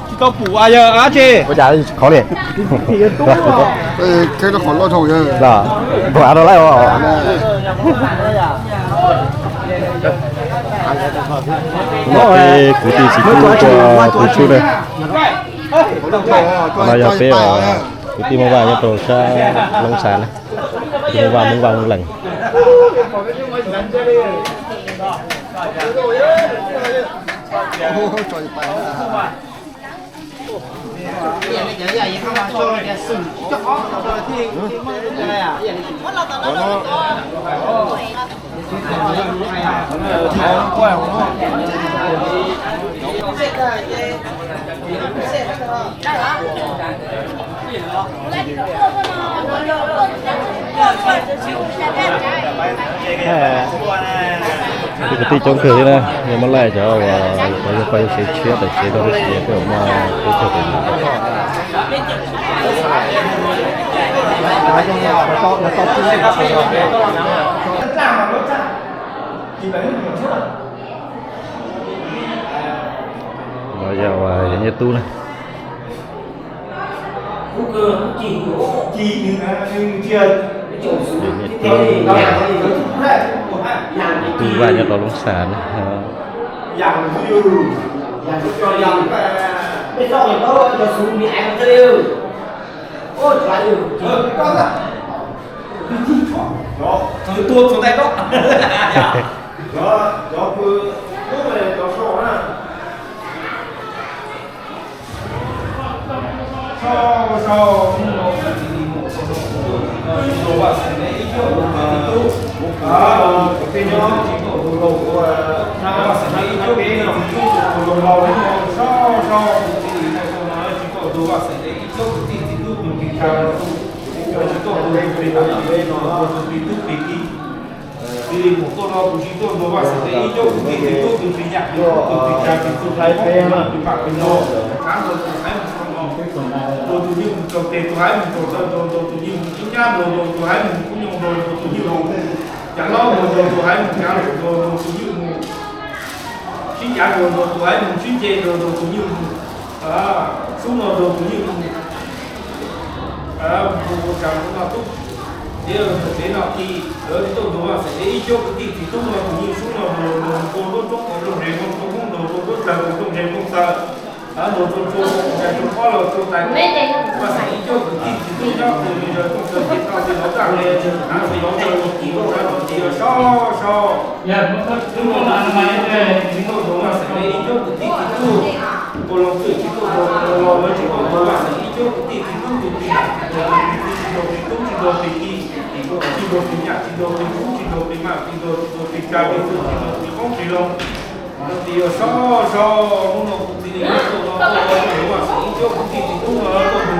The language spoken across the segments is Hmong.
Tsis tau pum a yog ab tsi. Ua cas qhov li? Los, npam rau laib os. Kuv tij txiv tub ua tus tshub na. No yog peb kwv tij Hmoob Vaj nyob rau sab Loob Xas na. Kwv tij Hmoob Vaj, Hmoob Vaj Hmoob Lees. Kwv tij coob kawg thiab na, yog muab laij cov uas cov yawg paj yawg tsev tshiab tam sim no lub sij hawm peb muaj peb caug peb yim. No yog uas yog nyiaj tub na. Nyiaj tub, nyiaj tub Vaj nyob rau Loob Xas na. Tiv li mus tuaj no kuv tsis tuaj nrog Vaj Xeem Dev ib co kwv tij txiv tub kwv tij nyab kwv tub kwv tij tsav kwv tub hlob kwv pam kwv ntxhais, rov qab nrog tus haib mus rau no, nrog tus nyuj mus rau tes, tus haib mus rau taw, nrog tus nyuj mus kub nyab, nrog tus haib mus kub nyoog, nrog tus nyuj mus cav laub, nrog tus haib mus cav lus, nrog tus nyuj mus sib cav, nrog tus haib mus sib ce, nrog tus nyuj mus sub no, nrog tus nyuj mus ua tsav no tub. Tiv li tus tsev no kis lawv tuaj nrog Vaj Xeem Dev ib co kwv tij txiv tub no, tus nyuj sub no, nrog tus tua lub roob kom rooj nres Hmoob, tua Hmoob, nrog tua lub tsaws kom rooj nres Hmoob taw. Nrog tus tua tais tua pob los tua tais, Vaj Xeem ib co kwv tij txiv tub nyob tus li lawv tuaj taw ces tau li lov tag li, hnav li lov taw los kis lov tsav los tiv los sov sov. Hnub no tsis tuaj nrog Vaj Xeem Dev ib co kwv tij txiv tub, ua loo twj tsis tuaj nrog, los lawv tsis tuaj nrog Vaj Xeem ib co kwv tij txiv tub tus tis, tsis nrog tis tub, tsis nrog tis ki, tsis nrog tis nyab, tsis nrog tis kub, tsis nrog tis maj, tsis nrog tis tsav tis txu, tsis nrog tis qoob tis loo. Nrog tis los sov sov, hnub no kuv txiv li tuaj no tuaj nrog Vaj Xeem ib co kwv tij txiv tub no tuaj nrog tus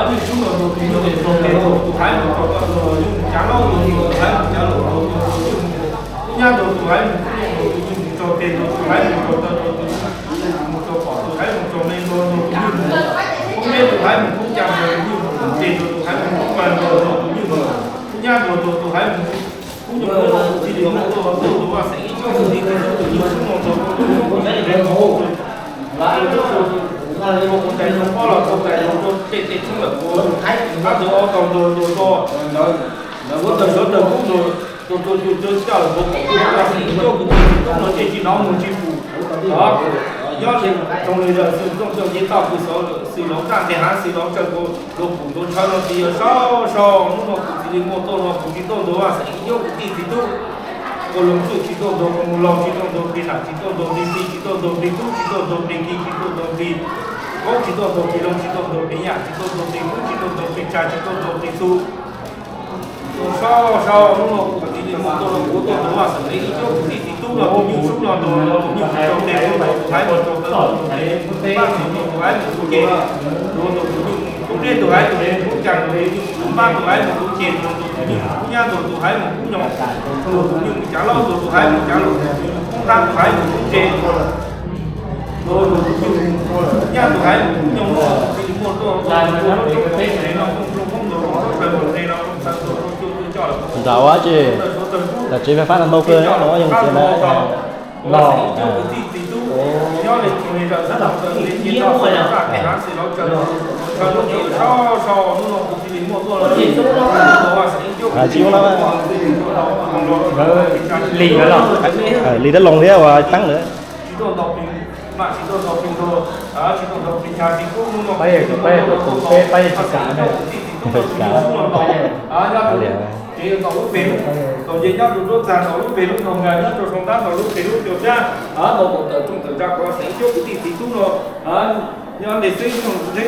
nyuj sub no, nrog tus nyuj tes, nrog tus haib mus rau taw, nrog tus nyuj mus cav laub, nrog tus haib mus cav lus, nrog tus nyuj mus kub nyab, nrog tus haib mus kub nyoog, nrog tus nyuj mus rau tes, nrog tus haib mus rau taw, nrog tus nyuj mus rau pom, tus haib mus rau me, nrog tus nyuj mus kub deb, tus haib mus kub ca, nrog tus nyuj mus kub tes, nrog tus haib mus kub pawg, nrog tus nyuj mus kub nyab, nrog tus haib mus kub nyoog. Hnub no kuv txiv li tuaj no tuaj nrog Vaj Xeem ib co kwv tij txiv tub tus nyuj sub no nrog tus nyuj mus ua tais zoo pob los tua tais zoo rau tej tej tshoob lawm kuv tab tus ob tau nrog nrog nrog ntawd, ntawd ntawd ntawd kub nrog tua tua tua tua coj los nrog pom kuv Vaj Xeem ib co kwv tij txiv tub no ces tsis hnov mus tsis pum. Nyob li zoo li lawm xwm txooj txoj kev toj kws xwm lov txaj nqis hav xwm lov tsaws nkaus luag pum ntuav ntshaw no tis yog sov sov. Hnub no kuv txiv li muaj tuaj no kuv tsis tuaj nrog Vaj Xeem ib co kwv tij txiv tub ua loo twj, tsis tuaj nrog mus laug, tsis tuaj nrog plig nam, tsis tuaj nrog plig plig, tsis tuaj nrog plig tub, tsis tuaj nrog plig ki, tsis tuaj nrog plig qoob, tsis tuaj nrog plig loo, tsis tuaj nrog plig nyaj, tsis tuaj nrog plig kub, tsis tuaj nrog plig tsav, tsis tuaj nrog plig txu. Sov sov, hnub no kuv txiv li muaj tuaj no kuv tuaj nrog Vaj Xeem Dev ib co kwv tij txiv tub no tus nyuj sub no nrog tus nyuj mus rau tes, nrog tus haib mus rau taw, nrog tus tes, nrog tus haib mus rau ces, nrog tus nyuj mus kub deb, tus haib tus nyuj mus kub ca, nrog tus nyuj mus kub pab, tus haib mus kub ces, nrog tus nyuj mus kub nyab, nrog tus haib mus kub nyoog, nrog tus nyuj mus cav laub, nrog tus haib mus cav lus, nrog tus nyuj mus kub nrab, tus haib mus kub ce, nrog tus nyuj mus kub nyab, tus haib mus kub nyoog, nrog tus nyuj muaj tuaj tuaj tuaj tuaj tuaj Tau ces, tam tsev fais fab no ntau kawg no, yeej tsev no no. Tsis ua no, li dab loo thiab uas teeb lawm. Ces tau lub pem, tau nce nyob rau Nruab Txag, tau lub pem lub nroog Nkag, nyob rau Soo Ntab, tau lub pem lub Cau Tsab, tau kom tawm rooj tawm tsav kom xeem Cuab kwv tij txiv tub no, nyob Nte Xeeb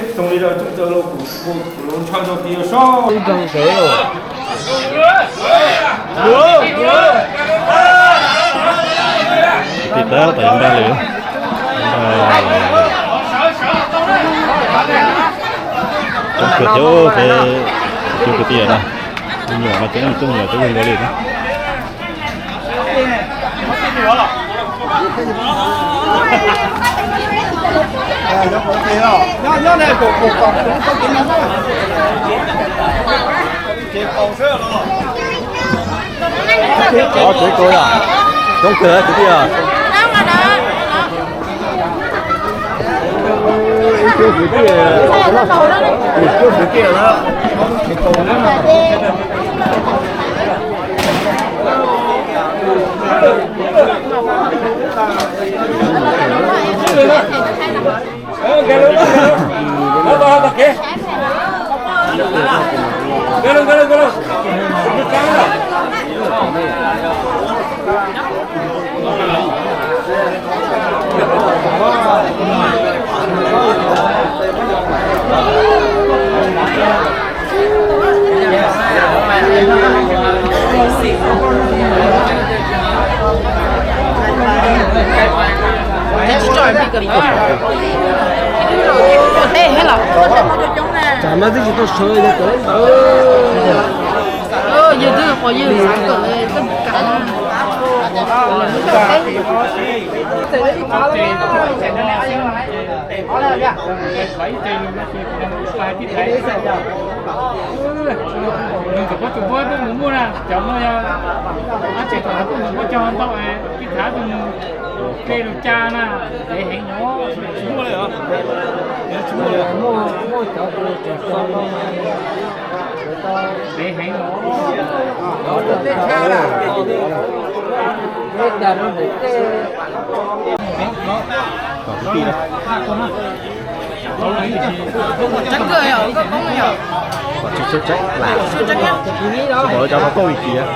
txog li lawm, tsoom tawm los kuj los ntshaw rau tias sob. Tim tab tom npaj lawm. Coob kawg thiab peb cov kwv tij no. Me nyuam no coob coob nyuam coob kawg nkaus li thiab. Cov tsev kawg yom, coob kawg kwv tij. Ib cuab kwv tij, ib cuab kwv tij na. Tsam no twb tsis tau sawv. Yawg twb qhov yawg xav kom tej mus kam. Nws tus pab tus pab twb mus muaj na, cov no yog ab tsi tom no tuaj mus muaj cog ntau, tib thav tuaj mus tej lus ca na, dev heev no. Dev heev no. Kom tib tij na. Kom tsis tsheb tsheb lam, tsis pom lawv cov qhov tooj li kiag.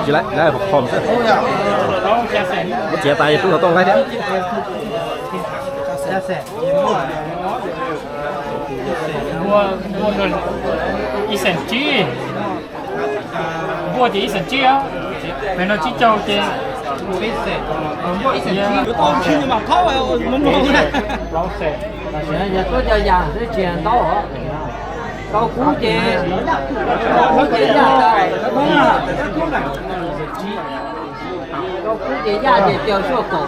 Tsis lawv hom xwb. Muab txiav tas yog rub qhov tooj laib thiab. Ib xeem tsib, npuaj ces ib xeem tsib os, pem no tsib caug ces plaub xeem. Yog tuaj cov yam twb tsis ntau, tau kub ces, kub ces yaj, tau kub ces yaj ces caw suaj kaum.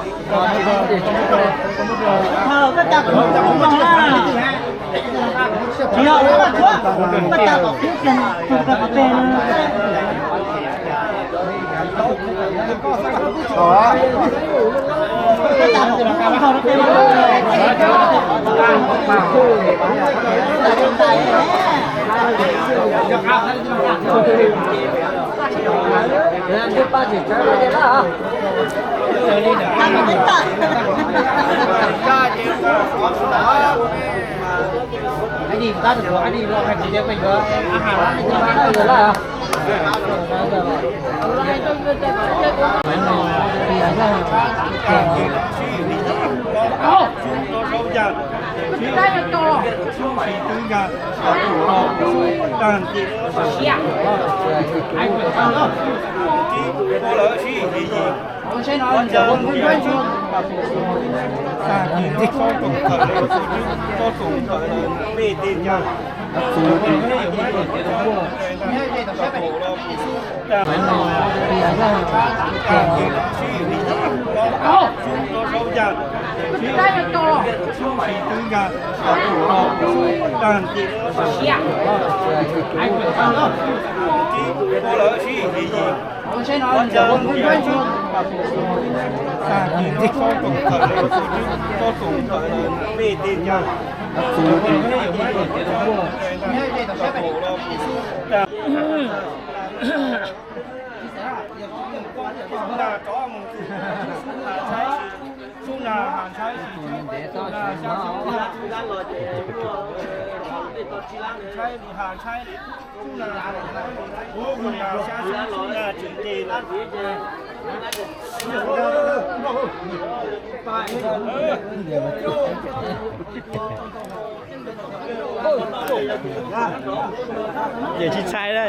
Ces tsis txhais na,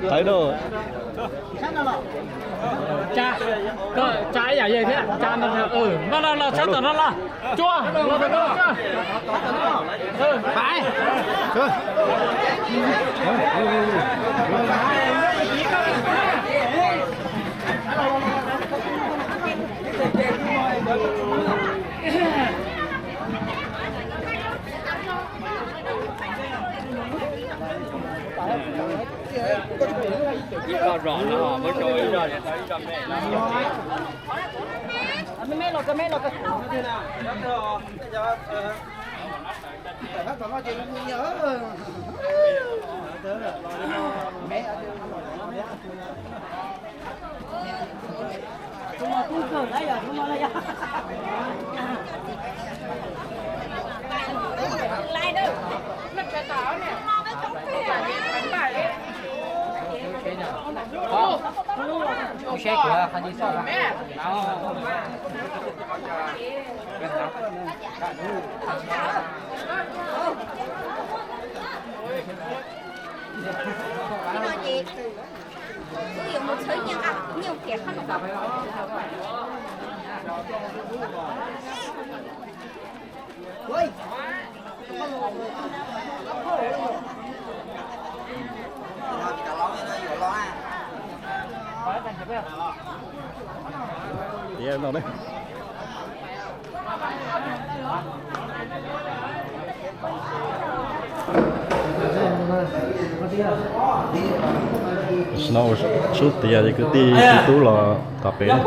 qhawv no. Tsa, tsa ib yam yog thiab, tsa no, no los sab tom no los, cua, los tom no cua. Koj zom no muab rau ib zog, ib zog me. Me los, me los. Tam sim no ua sub tias kwv tij tub los tom pem. Tam sim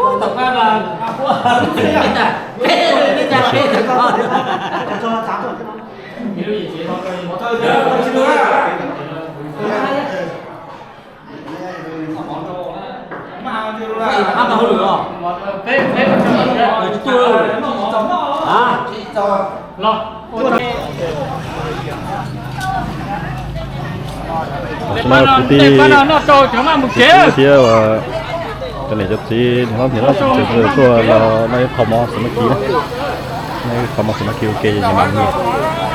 no kwv tij tub thiab cov niam cov txiv hlob niam hlob tseem tuaj los noj ib qho mov xav mas kis na. Noj ib qho mov xav mas kis ua ke ces mam li.